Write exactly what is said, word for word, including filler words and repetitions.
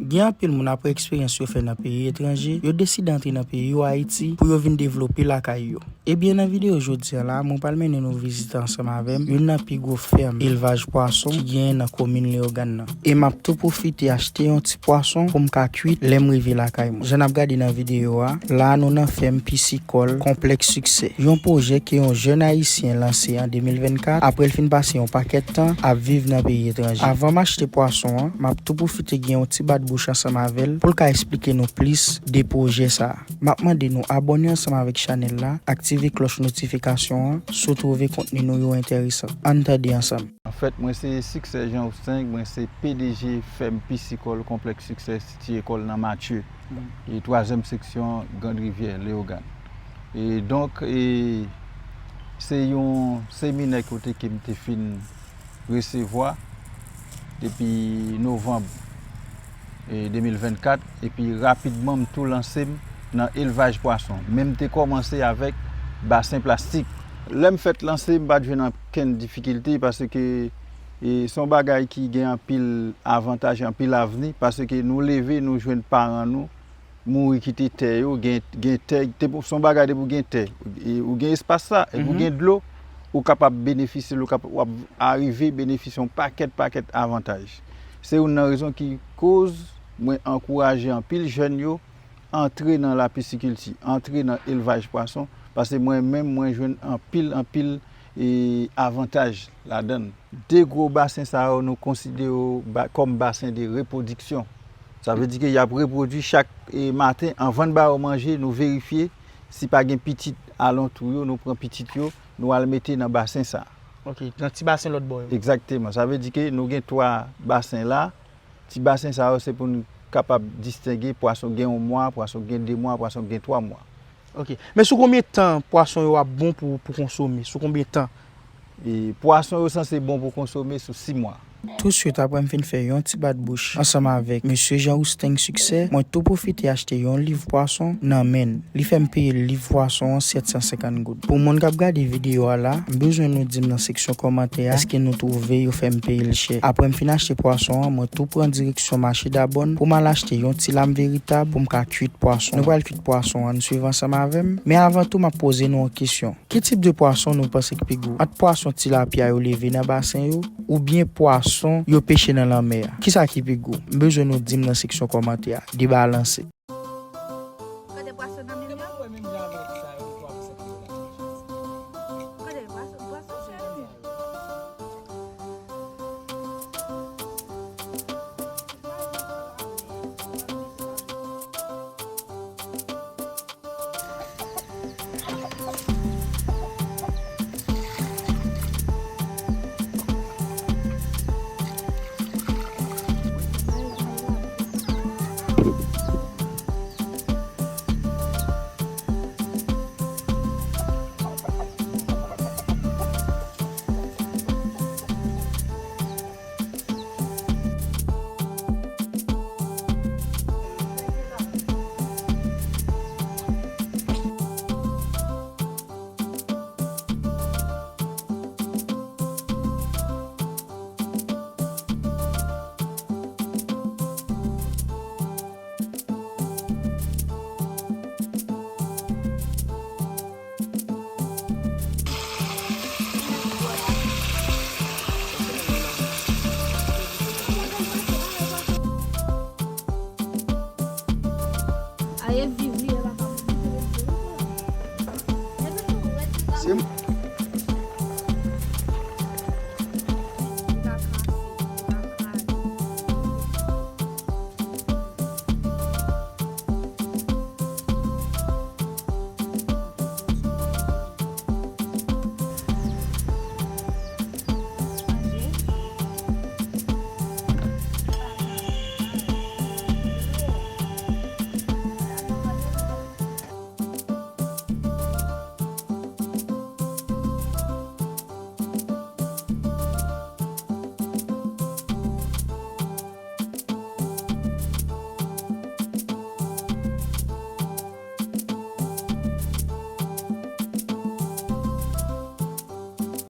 Gen anpil moun, apre eksperyans yo fè nan peyi etranje, yo deside antre nan peyi yo, Ayiti, pou yo vin devlope lakay yo. Ebyen, nan videyo jodi a la, mwen pral mennen nou vizite ansanm avè m youn nan pi gwo fèm elvaj pwason ki genyen nan komin Leyogàn nan. E m ap tou pwofite achte yon ti pwason pou m ka kuit lè m rive lakay mwen. Jan n ap gade nan videyo a, la a nou nan fèm pisikòl Konplèks Siksè, yon pwojè ke yon jèn ayisyen lanse an de mil vennkat, apre l fin pase yon pakèt tan ap viv nan peyi etranje. Avan m achte pwason an, m ap tou pwofite gen yon ti bat bouch ansanm avè l pou l ka esplike nou plis de pwojè sa a. M ap mande nou abòne ansanm avèk chanèl la, aktive klòch notifikasyon an si w twouve kontni nou yo enteresan. Ann tande ansanm. Anfèt, mwen se Siksè Jean Oustin, mwen se P D G fèm pisikòl Konplèks Siksè, sitiye kò l nan Matye, e twazyèm seksyon Grand Rivière, Leyogàn. E donk, e, se yon seminè kote ke m te fin resevwa depi novanm, e, de mil vennkat, epi rapidman m tou lanse m nan elvaj pwason. Men m te kòmanse avèk basen plastik. Lè m fèk lanse, m pa t jwenn okenn difikilte paske, e, se yon bagay ki gen anpil avantaj, anpil avni, paske nou leve, nou jwenn paran nou mouri kite tè yo, gen, gen tè, te pou, se yon bagay depi w gen tè, e, ou gen espas sa, epi ou gen dlo, ou kapab benefisye l, ou kap-, w ap arive benefisye yon pakèt, pakèt avantaj. Se youn nan rezon ki koz mwen ankouraje anpil jèn yo antre nan lapisikilti, antre nan elvaj pwason, paske mwen menm, mwen jwenn anpil, anpil, e, avantaj ladan l. De gwo basen sa yo, nou konsidere yo ba-, kòm basen de repwodiksyon. Sa vle di ke y ap repwodui chak, e, maten, anvan n ba yo manje, nou verifye si pa gen pitit alantou yo, nou pran pitit yo, nou al mete nan basen sa. Ok, nan ti basen lòt bò yo. Egzakteman. Sa vle di ke nou gen twa basen la. Ti basen sa yo, se pou n kapab distenge pwason gen yon mwa, pwason gen de mwa, pwason gen twa mwa. Ok. Men sou konbyen tan pwason yo ap bon pou, pou konsome? Sou konbyen tan? E pwason yo sanse bon pou konsome sou sis mwa. Touswit apre m fin fè yon ti bat bouch ansanm avèk mesye Jean Oustin Siksè, mwen tou pwofite achte yon liv pwason nan men l. Li fè m peye liv pwason an sèt san senkant goud. Pou moun k ap gade videyo a la, m bezwen nou di m nan seksyon kòmantè a, èske nou twouve yo fè m peye l chè? Apre m fin achte pwason an, mwen tou pran direksyon mache Dabòn pou m al achte yon ti lam veritab pou m ka kuit pwason. Nou pral kuit pwason an, ann swiv ansanm avè m. Men avan tou, m ap poze nou yon kesyon. Ki tip de pwason nou panse k pi gou? Ant pwason tilapya yo leve nan basen yo, oubyen pwason yo peche nan lanmè a? Kisa ki pi gou? M bezwen nou di m nan seksyon kòmantè a. Deba a lanse. Kote pwason nan men yo? Kote pwason, pwason sa yo? Se,